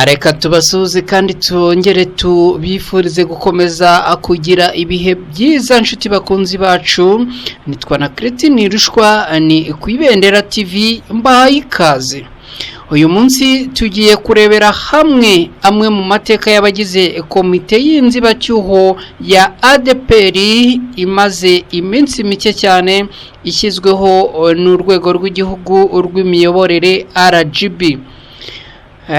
Reka tubasuhuze kandi twongere tubifurize gukomeza kugira ibihe byiza, nshuti bakunzi bacu. Nitwa na Keretini Rushwa, ni ku Ibendera TV, mbahaye ikaze. Uyu munsi tugiye kurebera hamwe amwe mu mateka y'abagize komite y'inzibacyuho ya ADEPR imaze iminsi mike cyane ishyizweho n'urwego rw'igihugu rw'imiyoborere RGB.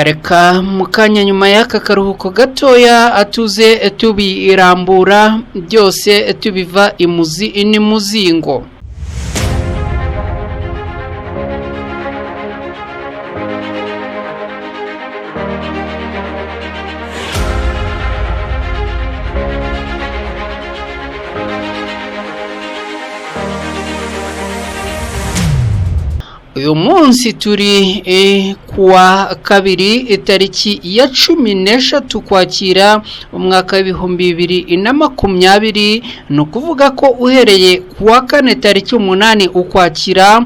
Reka mu kanya nyuma y'aka karuhuko gatoya atuze tubirambura byose, tubiva imuzi n'imuzingo. Uyu munsi turi kuwa kabiri, itariki ya 13 Ukwakira, umwaka w'2020. Ni ukuvuga ko uhereye kuwa kane tariki 8 Ukwakira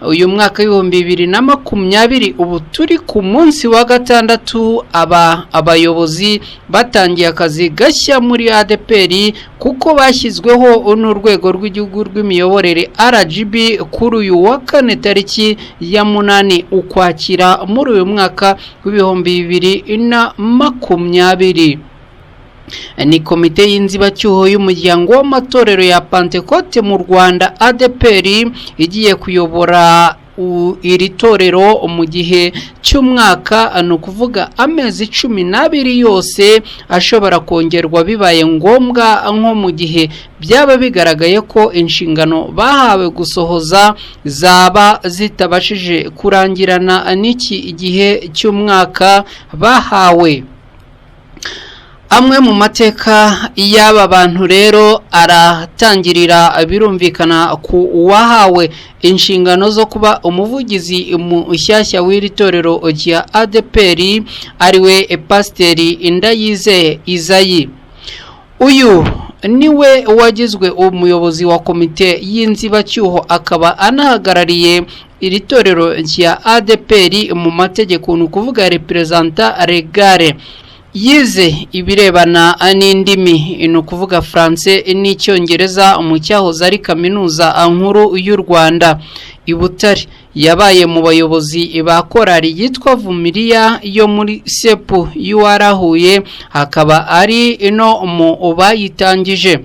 uyu mwaka w'2020, ubu turi ku munsi wa gatandatu aba abayobozi batangiye akazi gashya muri ADEPR, kuko bashyizweho n'urwego rw'igihugu rw'imiyoborere RGB kuri uyu wa kane tariki ya 8 Ukwakira muri uyu mwaka w'2020. Ni komite y'inzibacyuho y'umuryango w'amatorero ya Pantekote mu Rwanda ADEPR igiye kuyobora iri torero mu gihe cy'umwaka, ni ukuvuga amezi 12 yose, ashobora kongerwa bibaye ngombwa, nko mu gihe byaba bigaragaye ko inshingano bahawe gusohoza zaba zitabashije kurangirana n'iki gihe cy'umwaka bahawe. Amwe mu mateka y'aba bantu rero aratangirira, birumvikana, ku wahawe inshingano zo kuba umuvugizi mushyashya w'iri torero rya ADEPR, ariwe Pasiteri Ndayizeye Izayi. Uyu niwe wagizwe umuyobozi wa komite y'inzibacyuho, akaba anahagarariye iri torero rya ADEPR mu mategeko, ni ukuvuga représentant légal. Yize ibirebana n'indimi, ni ukuvuga Français n'Icyongereza, mu cyahoze ari Kaminuza Nkuru y'u Rwanda i Butare. Yabaye mu bayobozi ba korali yitwa Vumiriya yo muri CEP UR Huye, akaba ari no mu bayitangije.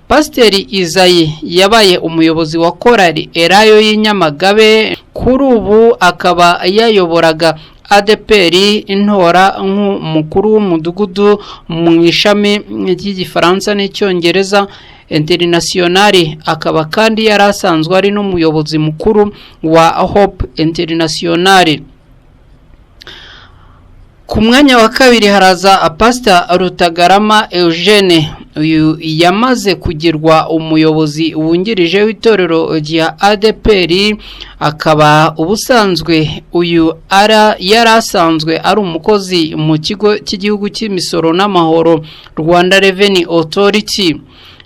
Pasiteri Izayi yabaye umuyobozi wa korali Elayo y'i Nyamagabe, kuri ubu akaba yayoboraga ADEPR Ntora nk'umukuru w'umudugudu mu ishami ry'Igifaransa n'Icyongereza International, akaba kandi yari asanzwe ari n'umuyobozi mukuru wa Hope International. Ku mwanya wa kabiri haraza Pastor Rutagarama Eugene. Uyu yamaze kugirwa umuyobozi wungirije w'itorero rya ADEPR, akaba ubusanzwe uyu yari asanzwe ari umukozi mu kigo cy'igihugu cy'imisoro n'amahoro, Rwanda Revenue Authority.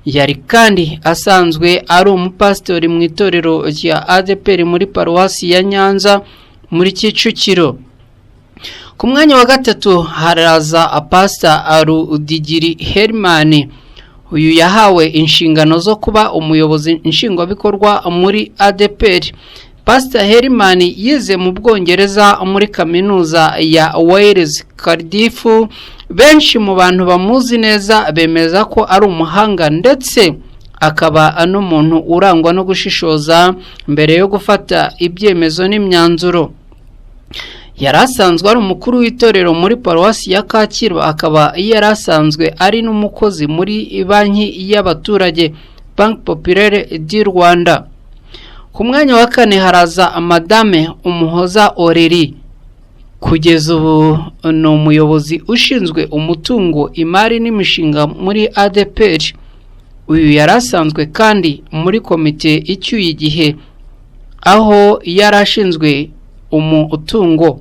Yari kandi asanzwe ari umupasitori mu itorero rya ADEPR muri paruwasi ya Nyanza muri Kicukiro. Ku mwanya wa gatatu haraza Pastor Rudigiri Herman. Uyu yahawe inshingano zo kuba umuyobozi nshingwabikorwa muri ADEPR. Pastor Herman yize mu Bwongereza muri kaminuza ya Wales, Cardiff. Benshi mu bantu bamuzi neza bemeza ko ari umuhanga, ndetse akaba n'umuntu urangwa no gushishoza mbere yo gufata ibyemezo n'imyanzuro. Yari asanzwe ari umukuru w'itorero muri paruwasi ya Kacyiru, akaba yari asanzwe ari n'umukozi muri Banki y'Abaturage, Banque Populaire du Rwanda. Ku mwanya wa kane haraza Madame Umuhoza Aurélie. Kugeza ubu ni umuyobozi ushinzwe umutungo, imari n'imishinga muri ADEPR. Uyu yari asanzwe kandi muri komite icyuye igihe, aho yari ashinzwe umutungo.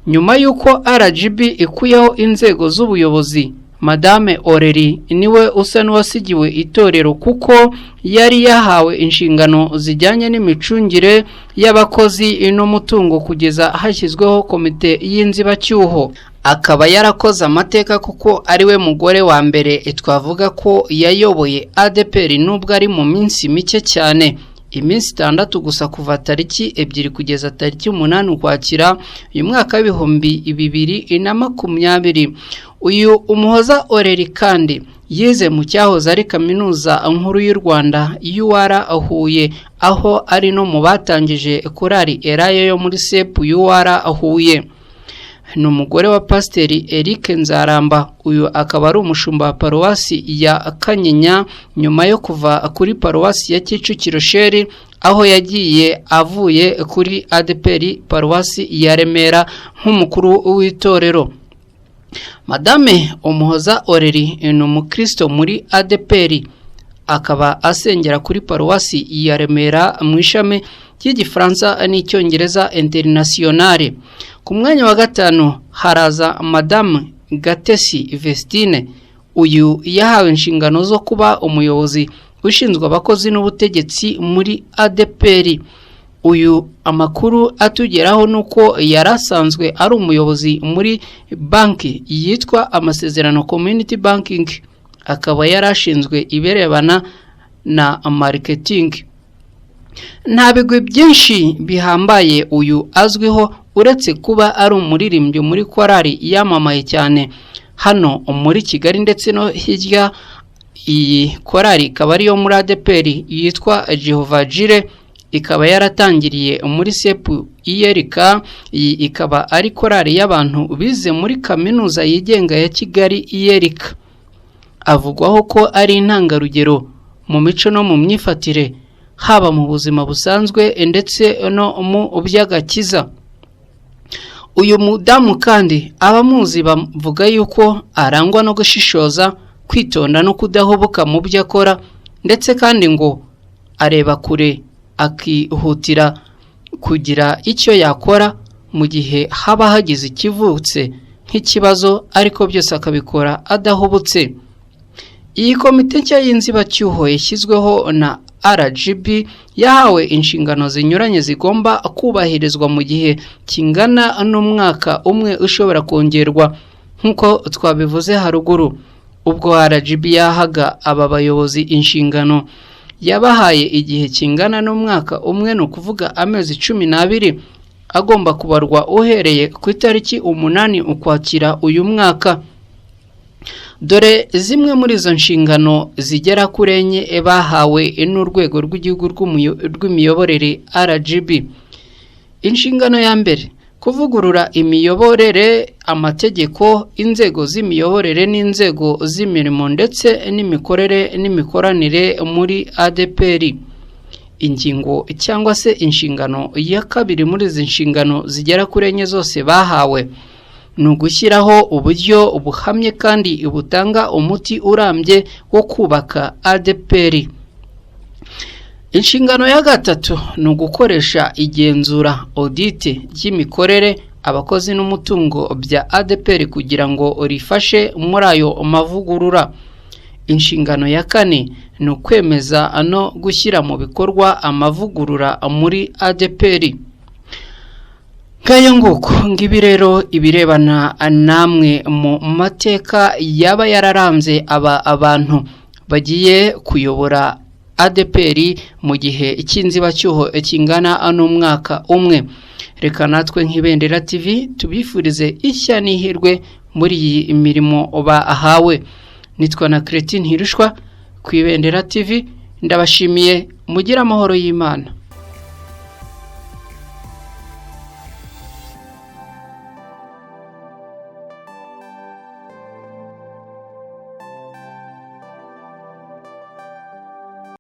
Nyuma y'uko RGB ikuyeho inzego z'ubuyobozi, Madame Aurélie niwe usa n'uwasigiwe itorero, kuko yari yahawe inshingano zijyanye n'imicungire y'abakozi n'umutungo kugeza hashyizweho komite y'inzibacyuho. Akaba yarakoze amateka kuko ari we mugore wa mbere twavuga ko yayoboye ADEPR, nubwo ari mu minsi mike cyane, iminsi 6 gusa, kuva tariki 2 kugeza tariki 8 Ukwakira uyu mwaka w'2020. Uyu Umuhoza Aurélie kandi yize mu cyahoze ari Kaminuza Nkuru y'u Rwanda, UR Huye, aho ari no mu batangije korali Elayo yo muri CEP UR Huye. Ni umugore wa Pasiteri Eric Nzaramba, uyu akaba ari umushumba wa paruwasi ya Kanyinya, nyuma yo kuva kuri paruwasi ya Kicukiro Sheri, aho yagiye avuye kuri ADEPR paruwasi ya Remera nk'umukuru w'itorero. Madame Umuhoza Aurélie ni umukristo muri ADEPR, akaba asengera kuri paruwasi ya Remera mu ishami ry'Igifaransa n'Icyongereza Internationale. Ku mwanya wa 5 haraza Madame Gatesi Vestine. Uyu yahawe inshingano zo kuba umuyobozi ushinzwe abakozi n'ubutegetsi muri ADEPR. Uyu amakuru atugeraho nuko yari asanzwe ari umuyobozi muri banki yitwa Amasezerano Community Banking, akaba yari ashinzwe ibirebana na marketing. Nta bigwi byinshi bihambaye uyu azwiho, uretse kuba ari umuririmbyi muri korali yamamaye cyane hano muri Kigali ndetse no hirya. Iyi korali ikaba ariyo muri ADEPR yitwa Jehovah Jireh, ikaba yaratangiriye muri CEP ULK. Iyi ikaba ari korali y'abantu bize muri Kaminuza yigenga ya Kigali, ULK. Avugwaho ko ari intangarugero mu mico no mu myifatire, haba mu buzima busanzwe ndetse no mu by'agakiza. Uyu mudamu kandi abamuzi bavuga yuko arangwa no gushishoza, kwitonda no kudahubuka mu byo akora, ndetse kandi ngo areba kure, akihutira kugira icyo yakora mu gihe haba hagize ikivutse nk'ikibazo, ariko byose akabikora adahubutse. Iyi komite nshya y'inzibacyuho yashyizweho na RGB yahawe inshingano zinyuranye zigomba kubahirizwa mu gihe kingana n'umwaka umwe ushobora kongerwa, nk'uko twabivuze haruguru. Ubwo RGB yahaga aba bayobozi inshingano, yabahaye igihe kingana n'umwaka umwe, ni ukuvuga amezi 12 agomba kubarwa uhereye ku itariki 8 Ukwakira uyu mwaka. Dore zimwe muri izo nshingano zigera kuri 4 bahawe n'urwego rw'igihugu rw'imiyoborere, RGB. Inshingano ya mbere: kuvugurura imiyoborere, amategeko, inzego z'imiyoborere n'inzego z'imirimo, ndetse n'imikorere n'imikoranire muri ADEPR. Ingingo cyangwa se inshingano ya kabiri muri izi nshingano zigera kuri 4 zose bahawe ni ugushyiraho uburyo buhamye kandi butanga umuti urambye wo kubaka ADEPR. Inshingano ya gatatu ni ugukoresha igenzura, audit, ry'imikorere, abakozi n'umutungo bya ADEPR kugira ngo rifashe muri ayo mavugurura. Inshingano ya kane ni ukwemeza no gushyira mu bikorwa amavugurura muri ADEPR. Ngayo nguko, ngibi rero ibirebana namwe mu mateka yaba yararanze aba abantu bagiye kuyobora ADEPR mu gihe cy'inzibacyuho kingana n'umwaka umwe. Reka natwe nk'Ibendera TV tubifurize ishya n'ihirwe muri iyi mirimo bahawe. Nitwa na Christine Hirushwa ku Ibendera TV, ndabashimiye, mugire amahoro y'Imana.